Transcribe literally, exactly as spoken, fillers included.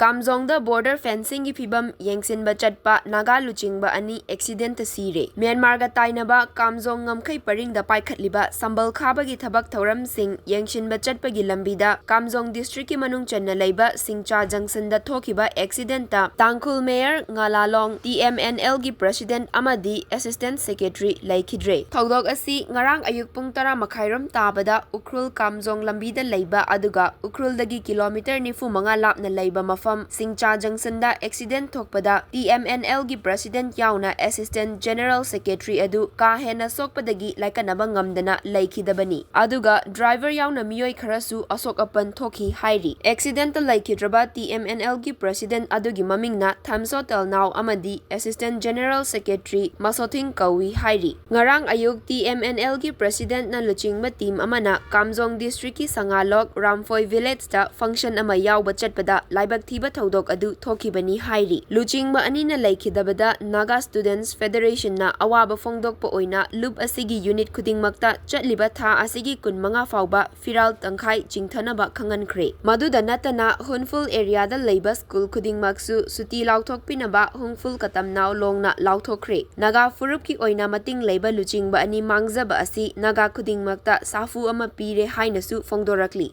ꯀꯥꯝꯖꯣꯡꯗ border fencingꯒꯤ ꯐꯤꯕꯝ ꯌꯦꯡꯁꯤꯟꯕ ꯆꯠꯄ ꯅꯥꯒꯥ ꯂꯨꯆꯤꯡꯕ ꯑꯅꯤ accidentꯇ ꯁꯤꯔꯦ꯫ ꯃ꯭ꯌꯥꯟꯃꯥꯔꯒ ꯇꯥꯏꯅꯕ ꯀꯥꯝꯖꯣꯡ ꯉꯝꯈꯩ ꯄꯔꯤꯡꯗ ꯄꯥꯏꯈꯠꯂꯤꯕ ꯁꯝꯕꯜ ꯈꯥꯕꯒꯤ ꯊꯕꯛ ꯊꯧꯔꯝꯁꯤꯡ ꯌꯦꯡꯁꯤꯟꯕ ꯆꯠꯄꯒꯤ ꯂꯝꯕꯤꯗ ꯀꯥꯝꯖꯣꯡ districtꯀꯤ ꯃꯅꯨꯡ ꯆꯟꯅ ꯂꯩꯕ ꯁꯤꯡꯆꯥ junctionꯗ ꯊꯣꯛꯈꯤꯕ accidentꯇ ꯇꯥꯡꯈꯨꯜ mayor ꯉꯥꯂꯥꯂꯣꯡ, TMNLꯒꯤ president ꯑꯃꯗꯤ assistant secretary ꯂꯩꯈꯤꯗ꯭ꯔꯦ꯫ ꯊꯧꯗꯣꯛ ꯑꯁꯤ ꯉꯔꯥꯡ ꯑꯌꯨꯛ ꯄꯨꯡ ꯇꯔꯥ ꯃꯈꯥꯏꯔꯣꯝ ꯇꯥꯕꯗ ꯎꯈ꯭ꯔꯨꯜ ꯀꯥꯝꯖꯣꯡ ꯂꯝꯕꯤꯗ ꯂꯩꯕ, ꯑꯗꯨꯒ ꯎꯈ꯭ꯔꯨꯜꯗꯒꯤ kilometre ꯅꯤꯐꯨ ꯃꯉꯥ ꯂꯥꯞꯅ ꯂꯩꯕ ꯃꯐꯝ ꯁꯤꯡꯆꯥ junctionꯗ accident ꯊꯣꯛꯄꯗ TMNLꯒꯤ president ꯌꯥꯎꯅ assistant general secretary ꯑꯗꯨ ꯀꯥ ꯍꯦꯟꯅ ꯁꯣꯛꯄꯗꯒꯤ ꯂꯥꯏꯀꯠꯅꯕ ꯉꯝꯗꯅ ꯂꯩꯈꯤꯗꯕꯅꯤ꯫ ꯑꯗꯨꯒ driver ꯌꯥꯎꯅ ꯃꯤꯑꯣꯏ ꯈꯔꯁꯨ ꯑꯁꯣꯛ ꯑꯄꯟ ꯊꯣꯛꯈꯤ ꯍꯥꯏꯔꯤ꯫ Accidentꯇ ꯂꯩꯈꯤꯗ꯭ꯔꯕ TMNLꯒꯤ president ꯑꯗꯨꯒꯤ ꯃꯃꯤꯡꯅ ꯊꯝꯁꯣ ꯇꯦꯜꯅꯥꯎ ꯑꯃꯗꯤ assistant general secretary ꯃꯁꯣꯊꯤꯡ ꯀꯧꯏ ꯍꯥꯏꯔꯤ꯫ ꯉꯔꯥꯡ ꯑꯌꯨꯛ TMNLꯒꯤ presidentꯅ ꯂꯨꯆꯤꯡꯕ team ꯑꯃꯅ ꯀꯥꯝꯖꯣꯡ districtꯀꯤ ꯁꯉꯥꯂꯣꯛ ꯔꯥꯝꯐꯣꯏ villageꯇ function ꯑꯃ ꯌꯥꯎꯕ ꯆꯠꯄꯗ ꯂꯥꯏꯕꯛ ꯊꯤꯕ ꯊꯧꯗꯣꯛ ꯑꯗꯨ ꯊꯣꯛꯈꯤꯕꯅꯤ ꯍꯥꯏꯔꯤ꯫ ꯂꯨꯆꯤꯡꯕ ꯑꯅꯤꯅ ꯂꯩꯈꯤꯗꯕꯗ Naga Students Federationꯅ ꯑꯋꯥꯕ ꯐꯣꯡꯗꯣꯛꯄ ꯑꯣꯏꯅ ꯂꯨꯞ ꯑꯁꯤꯒꯤ unit ꯈꯨꯗꯤꯡꯃꯛꯇ ꯆꯠꯂꯤꯕ ꯊꯥ ꯑꯁꯤꯒꯤ ꯀꯨꯟꯃꯉꯥ ꯐꯥꯎꯕ ꯐꯤꯔꯥꯜ ꯇꯪꯈꯥꯏ ꯆꯤꯡꯊꯅꯕ ꯈꯪꯍꯟꯈ꯭ꯔꯦ꯫ ꯃꯗꯨꯗ ꯅꯠꯇꯅ ꯍꯨꯟꯐꯨꯜ areaꯗ ꯂꯩꯕ school ꯈꯨꯗꯤꯡꯃꯛꯁꯨ ꯁꯨꯇꯤ ꯂꯥꯎꯊꯣꯛꯄꯤꯅꯕ ꯍꯨꯟꯐꯨꯜ ꯀꯇꯝꯅꯥꯎ ꯂꯣꯡꯅ ꯂꯥꯎꯊꯣꯛꯈ꯭ꯔꯦ꯫ ꯅꯥꯒꯥ ꯐꯨꯔꯨꯞꯀꯤ ꯑꯣꯏꯅ ꯃꯇꯤꯡ ꯂꯩꯕ ꯂꯨꯆꯤꯡꯕ ꯑꯅꯤ ꯃꯥꯡꯖꯕ ꯑꯁꯤ ꯅꯥꯒꯥ ꯈꯨꯗꯤꯡꯃꯛꯇ ꯁꯥꯐꯨ ꯑꯃ ꯄꯤꯔꯦ ꯍꯥꯏꯅꯁꯨ ꯐꯣꯡꯗꯣꯔꯛꯂꯤ꯫